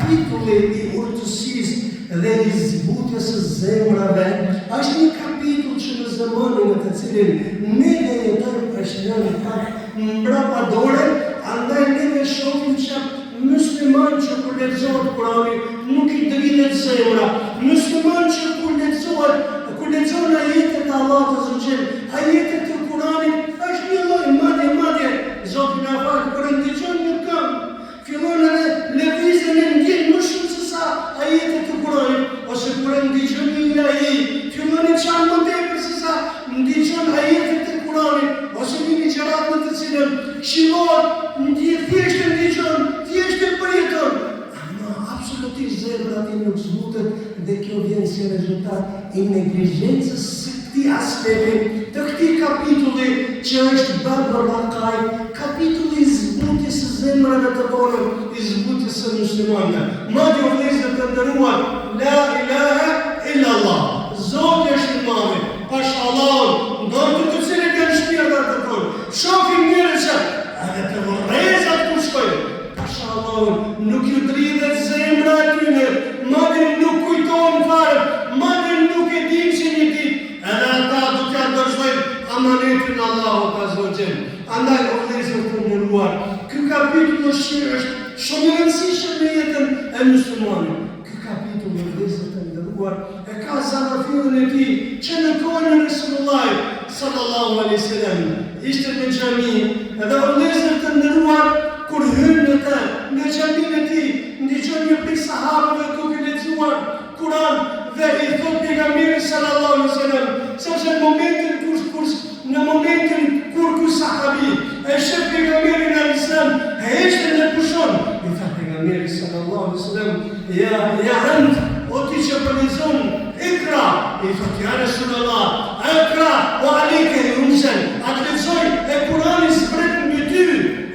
kapitulli i urtësisë dhe i zbutjes së zemrave është një kapitull që në zemanin në të cilin neve jetojmë është lënë pak mbrapa dore, andaj neve shohim që mysliman që kur lexohet Kurani nuk i dridhet zemra, mysliman që kur lexohet kur lexon ajetet e Allahut azze ve xhel, ajetet e Kuranit është një lloj madje madje Zoti na faltë kur e ndigjon një këngë Fillon edhe lëviz e ndjen më shumë se sa ajetet e Kuranit, ose kur e ndigjon një ilahi, fillon e qan më tepër se sa ndigjon ajetet e Kuranit, ose një ligjëratë në të cilën këshillohet, ndje thjesht e ndigjon, thjesht e përjeton, ama absolutisht zemra e tij nuk zbutet dhe kjo vjen si rezultat i neglizhencës së këtij aspekti të këtij kapitulli që është Bab Rakaik, kapitulli i zbutjes së zemrave të tona, i zbutjes së muslimanëve. Madje o vëllezër të nderuar, la ilahe illa Allah, Zoti është i madhi, pash Allahun, n'dorë të të cilit janë shpirtrat e tonë. Shohim njerëz që edhe te vorrezat kur shkojnë, Pash Allahun, nuk ju dridhet zemra e tyne, madje nuk kujtohen fare, madje nuk e dinë që një ditë edhe ata do t'ia dorëzojnë amanetin Allahut azze ve xhel. Andaj, o vëllezër të nderuar, ky kapitull është është shumë i rëndësishëm në jetën e muslimanit. Ky kapitull, o vëllezër të nderuar, e ka zanafillën e tij që në kohën e Resulullahit, sallallahu alejhi selam, ishte në xhami, edhe o vëllezër të nderuar, kur hyn në të, në xhaminë e tij, ndigjon një prej sahabëve duke lexuar Kuran dhe i thotë pejgamberi sallallahu alejhi selam, sepse në momentin kur kur në momentin kur ky sahabi e sheh pejgamberin alejhi selam, heshtë dhe pushon, i tha pejgamberi sallallahu alejhi selam, ja ja ent, o ti që po lexon, ikra, i thotë ja Resulallah, ikra, wa alejke yunzel, a të lexoj e Kurani zbret mbi ty,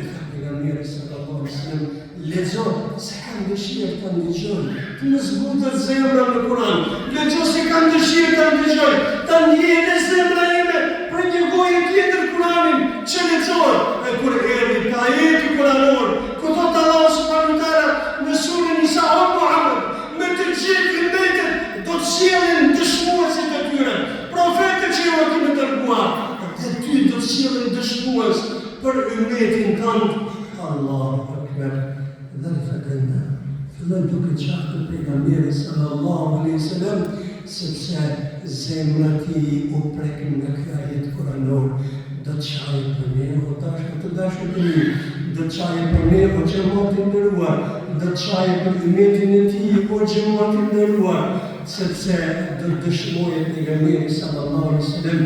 i tha pejgamberi sallallahu alejhi selam, Lexo, se kam dëshirë ta ndigjoj, të më zbutet zemra me Kur'an. Lexo se kam dëshirë ta ndigjoj, ta ndjej edhe zemra ime prej një goje tjetër Kur'anin që lexohet. E kur erdhi te ajeti kuranor, ku thotë Allahu subhanahu wa taala në suren Nisa, O Muhamed, me të gjithë ymmetet do të sjellin dëshmuesit e tyre, profetët që jua kemi dërguar, dhe ty do të sjellin dëshmues për ymmetin tënd. Allahu Ekber Dharefat ayna Filloi duke qarë pejgamberi sallallahu alejhi selam sepse zemra e tij u prek nga ky ajet kuranor do të qajë për ne o dashur të dashur të mi do të qajë për ne o xhemat i nderuar do të qajë për ymetin e tij o xhemat i nderuar sepse do të dëshmojë pejgamberi sallallahu alejhi selam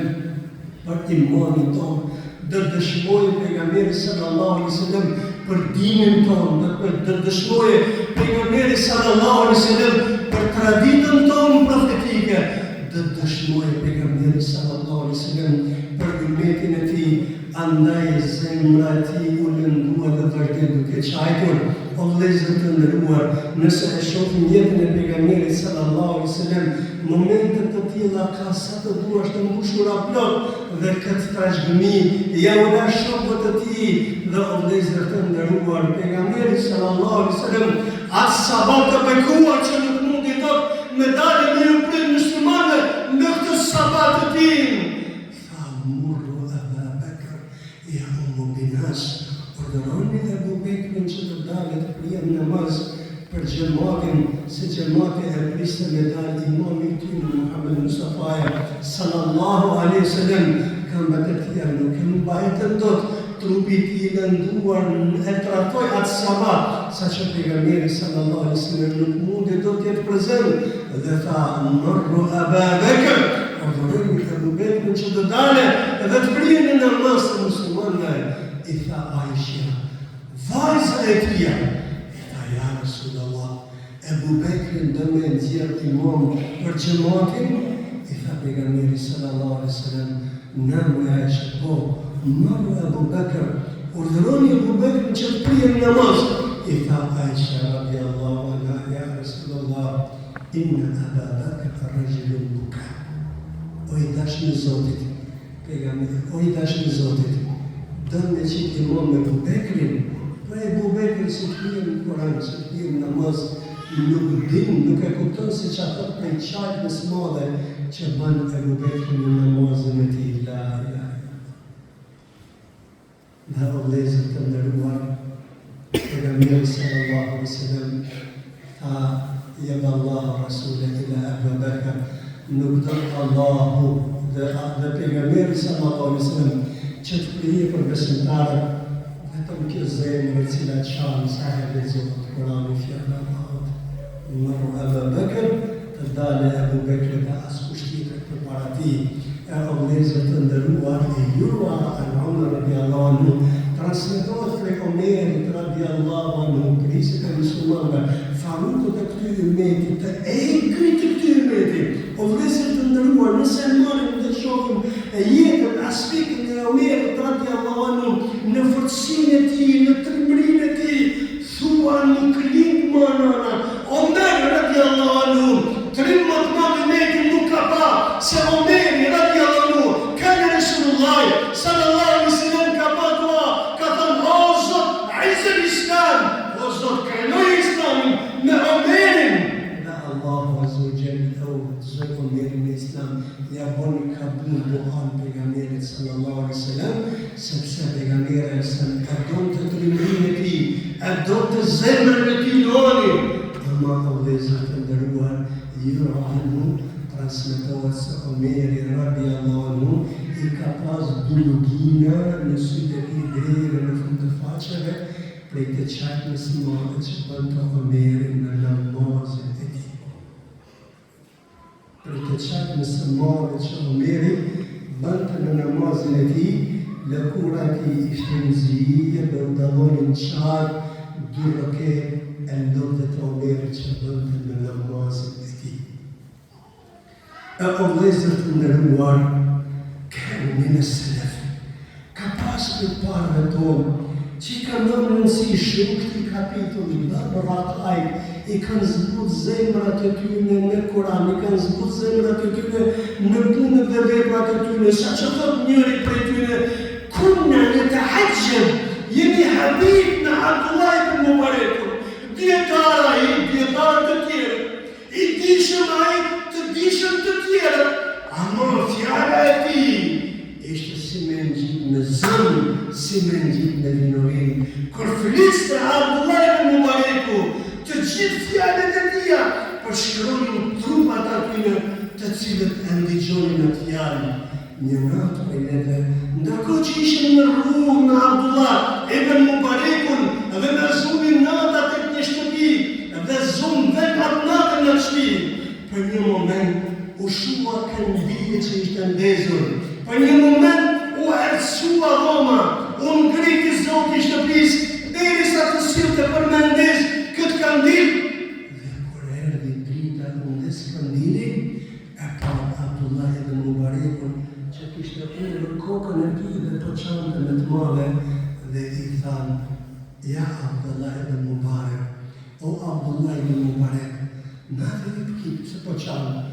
për imanin tonë, do të dëshmojë pejgamberi sallallahu alaihi wasallam për dinin tonë, do të dëshmojë pejgamberi sallallahu alaihi wasallam për traditën tonë profetike, do të dëshmojë pejgamberi sallallahu alaihi wasallam për ymetin e tij, andaj zemra e tij u lëndua dhe vazhdoi duke qajtur. O vëllezër të nderuar, nëse e shohim jetën e pejgamberit sallallahu alaihi wasallam, momente të tilla ka sa të duash të mbushura plot dhe këtë trashëgimi ja u la shokëve të tij dhe o vëllezër të nderuar pejgamberi sallallahu alaihi wasallam atë sabat të bekuar që nuk mundi dot me dalë me ju prit muslimanëve në këtë sabat të tij tha murru Aba Bekr Ja ummu bin-nas, urdhëroni Ebu Bekrin që të dalë të prijë namaz për xhematin, se xhemati e priste me dalë imami i tyre Muhammed Mustafaja sallallahu alejhi ve selem, këmbët e tija nuk e mbajtën dot, trupi i tij i lënduar e tradhtoi atë sabat, saqë pejgamberi sallallahu alejhi ve selem nuk mundi dot të jetë prezent dhe tha murru Aba Bekr, Urdhëroni Ebu Bekrin që të dale dhe të prijë në namaz të muslimanëve, i tha Aishja, vajza e tija, i tha ja Resulallah, Ebu Bekrin do me nxjerr imam për xhematin, i tha pejgamberi sallallahu alaihi wasallam, naam moj Aisha, po, murru Ebu Bekr, urdhëroni Ebu Bekrin që të prijë në namaz, i tha Aisha radiallahu anha, ja Resulallah, Inna Aba Bakr rajulun buka. O i dashmi i Zotit, pejgamber, o i dashmi i Zotit, don me qit imam Ebu Bekrin, po Ebu Bekri si të prijë në Kuran, si të prijë në namaz, Nuk din, nuk e kupton se ça thot prej qajtjes së madhe që bën Ebu Bekri në namazin e tij, la ilahe illallah. Dhe o vëllezër të nderuar, Pejgamberi sallallahu alaihi wasallam tha jeba Allahu rasule illa Ebu Bekr, nuk don Allahu dhe, dhe Pejgamberi sallallahu alaihi wasallam që të flijë për besimtarët vetëm kjo zemër e cila qan sa herë lexohet Kurani fjala e Allahut. Muru Ebu Bekr, të dalë Ebu Bekri dhe askush tjetër përpara tij. E o vëllezër të nderuar, e jurua an Omer radiallahu anhu, transmetohet prej Omerit radiallahu anhu, prijësit e muslimanëve, Farukut të këtij ymeti, të egrit të këtij ymeti. O vëllezër të nderuar, nëse e marrim dhe shohim jetën, aspektin e Omerit radiallahu anhu, në fortësinë e tij, në trimërinë e tij, Thua nuk lind ma nana Omer radiallahu anhu trim ma të madh ymeti nuk ka pa se Omeri radiallahu anhu kane Resulullahi sallallahu alejhi selem ka ba dua ka thënë o Zot izel islam o Zot krenoje islamin me Omerin dhe Allahu azze ve xhel e udhëzoi Omerin në islam ja boni kabul duan pejgamberit sallallahu alejhi selem Sepse Pejgamberi alejhi selam e donte trimërinë e tij, e donte zemrën e tij luani. Ama o vëllezër të nderuar, jurua anhu, transmetohet se Omeri radiallahu anhu i ka pas dy lugina në sytë e tij deri në fund të faqeve prej të qajtmes së madhe që bënte Omeri në namazin e tij. Prej të qajtmes së madhe që Omeri bënte në namazin e tij, lëkura e tij ishte nxirë dhe u dallonin qartë dy rroke e lotëve të Omerit që bënte në namazin e tij. E o vëllezër të nderuar, kane mine selef, Ka pas prej të parëve tonë, që i kanë dhënë rëndësi shumë këtij kapitulli, Bab Rakaik, i kanë zbut zemrat e tyne në Kuran, i kanë zbut zemrat e tyne në punët dhe veprat e tyne, saqë thotë njëri prej tyne, Kunna neteaxheb, jemi habit me Abdullah ibn Mubarekun, dijetar ai, dijetarë të tjerë, I dijshëm ai, të dijshëm të tjerët, ama fjala e tij ishte si me ngjit me zën, si me ngjit me vinorinë. Kur fliste Abdullah ibn Mubareku, të gjithë fjalët e tija përshkronin trupat atyne të cilët e ndigjonin atë fjalë. Një natë prej netëve, ndërkohë që ishim në rrugë me Abdullah ibn Mubarekun dhe na zuri nata tek një shtëpi dhe zumë vend atë natën në atë shtëpi, për një moment u shua kandili që ishte ndezur, për një moment u errësua dhoma, u ngrit i zoti i shtëpisë derisa të sillte për me ndez këtë kandil, dhe kur erdhi drita e u ndez kandili, E pamë Abdullah ibn Mubarekun që kishte ulur kokën e tij dhe po qante me të madhe dhe i thamë, Ja Abdullah ibn Mubarek, o Abdullah ibn Mubarek, madha jubkik, pse po qan?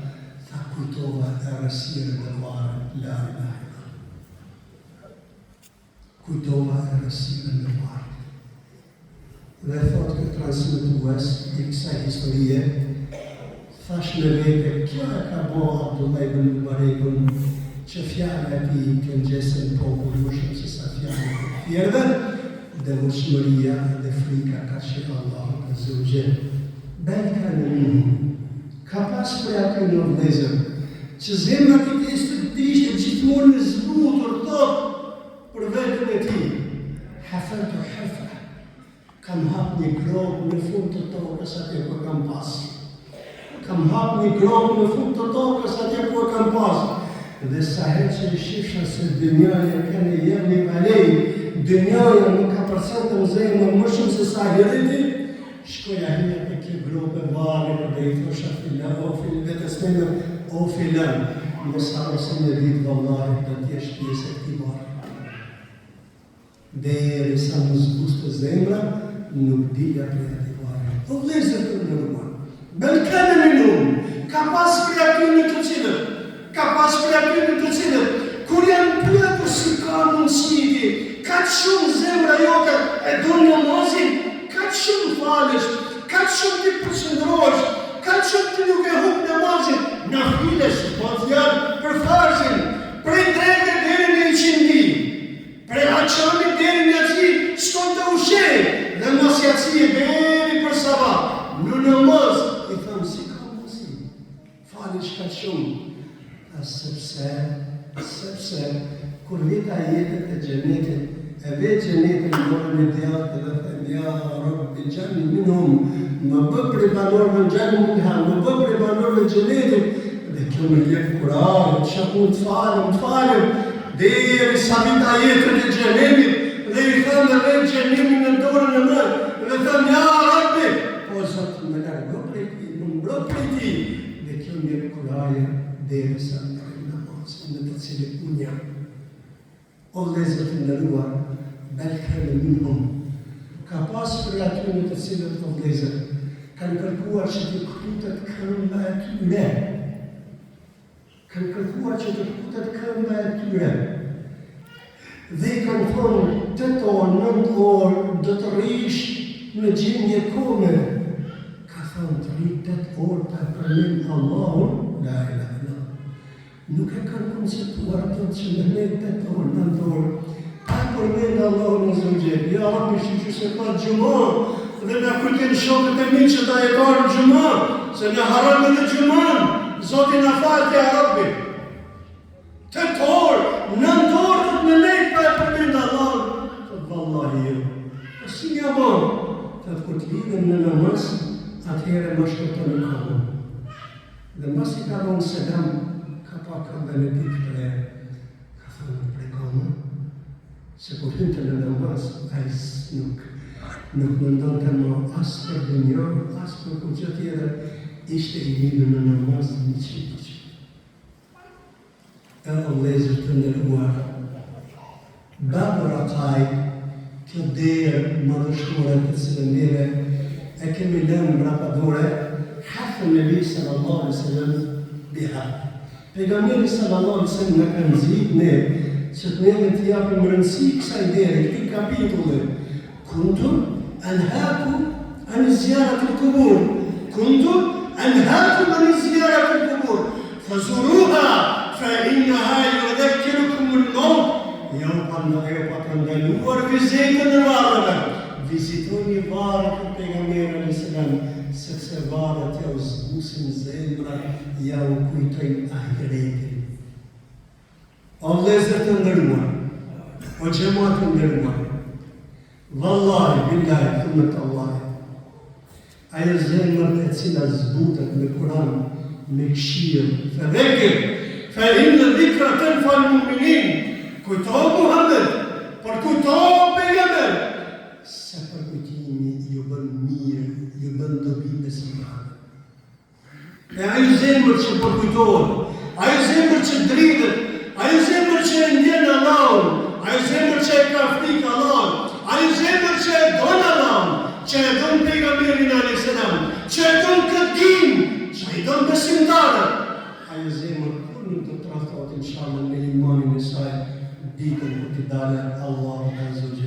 Tha, kujtova errësirën e varrit, la ilahe illallah. Kujtova errësirën e varrit. Dhe thotë ky transmetues i kësaj historie, Thashë me vete, kjo e ka bo Abdullah ibn Mubarekun që fjala e tij të ngjese në popull më shumë se sa fjalët e të tjerëve, devotshmëria dhe frika karshi Allahut azze ue xhel. Bel kane minhum. Ka pas prej atyne o vëllezër, që zemra e tij ishte gjithmonë e zbutur, thotë, Për veten e tij, Hafertu hufra, kam hap një gropë në fund të tokës atje ku e kam pas. Kam hap një gropë në fund të tokës atje ku e kam pas. Dhe sa herë që e shifsha se dynjaja kane jeglib alej, dynjaja më kapërcente në zemër më shumë se sa ahireti, Shkoja hyja te kjo gropë e varrit dhe i thosha filan, o fil vetes teme, o filan, mos harro se një ditë vallahi do të jesh pjesë e këtij varri. Derisa më zbuste zemra, nuk dilja prej atij varri. O vëllezër të nderuar, bel kane minhum, ka pas prej atyne të cilët, Ka pas prej atyre të cilët, kur janë pyetur si ka mundësi ti, kaq shumë zemra jote e don namazin, kaq shumë falesh, Kaq shumë ti përqendrohesh, kaq shumë ti nuk e hup namazin, nafile s'bëhet fjalë për farzin, prej dreke deri në iqindi, prej akshamit deri në jaci shkon të ushqehej dhe mas jacie deri për sabah, në namaz, i thanë si ka mundësi? Falesh kaq shumë, tha sepse, sepse, kur vi te ajetet e xhenetit, e ve xhenetin në dorën e djathtë dhe them, ja Rabbi ixhalni minhum, më bë prej banorëve ixhalni minha, më bë prej banorëve xhenetit, dhe kjo më jep kurajë, që unë të falem, të falem, deri sa vi te ajetet e xhenetit, dhe i them e ve xhenetin në dorën e majtë, dhe them, ja Rabbi, o Zot, më largo prej tij, më mbro prej tij, dhe kjo më jep kurajë derisa të kryej namazin në të cilin unë jam. O vëllezër të nderuar, bel kane minhum, ka pas prej atyre të cilët o vëllezër kanë kërkuar që t'u këputet këmba e tyre. Kanë kërkuar që të këputet këmba e tyre. Dhe i kanë thonë, 8 orë, 9 orë, do të rrish në gjendje kome. Ka thonë, të rri 8 orë pa e përmend Allahun, la ilaha illallah. Nuk e kanë konceptuar dot që me nejt 8 orë, 9 orë, pa e përmend Allahun azze ve xhel. Ja, Rabbi, shyqyr se ka xhuma, dhe na kujtojnë shokët e mi që ta e parë xhuma, se ne harrojmë edhe xhuman, Zoti na faltë, ja Rabbi. Tetë orë, nëntë orë të të me nejt pa e përmend Allahun, thotë vallahi jo. Po si një bon, thotë kur të lidhem në namaz, atëherë më shkurtoni kohën. Dhe mbasi ka dhonë selam, ka pa këmbën e tij të prerë, ka thënë pre këmbën, se kur hynte në namaz, ai nuk, nuk mendonte më as për dunja, as për kurgjë tjetër, ishte i lidhur në namaz 100%. E o vëllezër të nderuar, Babu Rakaib, kjo derë madhështore të cilën neve e kemi lënë mbrapa dore, hatha Nebi sallallahu alaihi wasallam biha. Pejgamberi sallallahu alaihi wasallam na ka nxit ne që të neve t'i japim rëndësi kësaj dere, këtij kapitulli. Kuntu anhaakum an ziyarat al-qubur. Kuntu anhaakum an ziyarat al-qubur. Fazuruha fa innaha yudhakkirukum al-maut. Jau pa jau pata ndaluar vizitën e varreve. Vizitoni varret e pejgamberit alayhis salam, sepse varret jau zbusin zemrat, jau kujtojnë ahiretin. O vëllezër të nderuar, o xhemat të nderuar, vallahi, billahi, thumme tallahi, ajo zemër e cila zbutet me Kuran, me këshillë, fe dhekir, fe inne dhikra tenfaul muminin, kujto Muhammed, por kujto pejgamber, se përkujtimi ju bën mirë, ju bën dobi besimtarëve. E ajo zemër që përkujtohet, ajo zemër që dridhet, ajo zemër që e ndjen Allahun, ajo zemër që e ka frikë Allahun, ajo zemër që e don Allahun, që e don pejgamberin alayhis salam, që e don këtë din, që i don besimtarët, ajo zemër kurrë nuk do të tradhtohet inshallah në imanin e saj ditën kur t'i dalë Allahu azza wa.